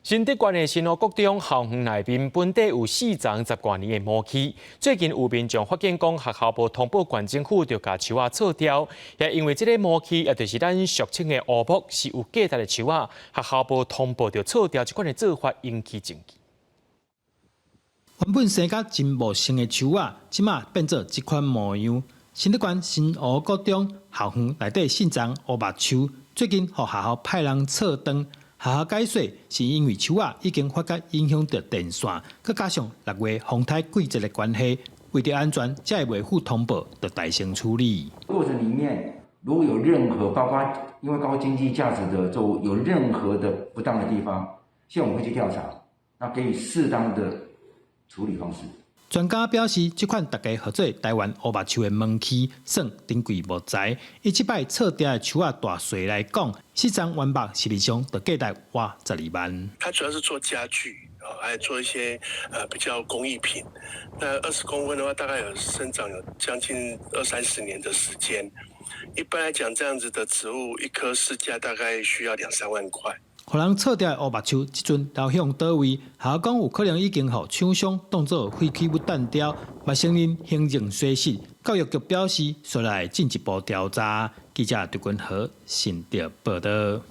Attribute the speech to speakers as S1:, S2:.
S1: 新竹縣的新湖國中校園內面本底有四叢十外年的魔柿，最近有民眾發現講學校無通報縣政府就共樹仔鑿掉，也因為這个魔柿，也就是咱俗稱的烏木，是有價值的樹仔，學校無通報就鑿掉，這款的做法引起爭議。
S2: 原本生甲真茂盛的樹仔，這馬變做這款模樣。新竹縣新湖國中校園內底四叢烏木樹，最近予學校派人鑿斷。學校解說是因為樹仔已經發覺影響著電線，閣加上6月風颱季節的關係，為著安全，才會未付通報就代先處理。
S3: 過程裡面如果有任何包括因為高經濟價值的作物有任何的不當的地方，現在我們會去調查，那給予適當的處理方式。
S2: 專家表示，這款大家號做臺灣烏木樹的毛柿，算珍貴木材。以這擺鑿掉的樹仔大細來講，四叢原木實際上就價值倚12萬。
S4: 它主要是做家具，還有做一些比較工藝品。那20公分的話，大概有生長有將近二三十年的時間。一般來講，這樣子的植物一棵市價大概需要兩三萬塊。
S2: 予人鑿掉的烏木樹，這陣流向佗位？學校講有可能已經予廠商當做廢棄物彈掉，嘛承認行政疏失。教育局表示，須來進一步調查。記者劉君和新竹報導。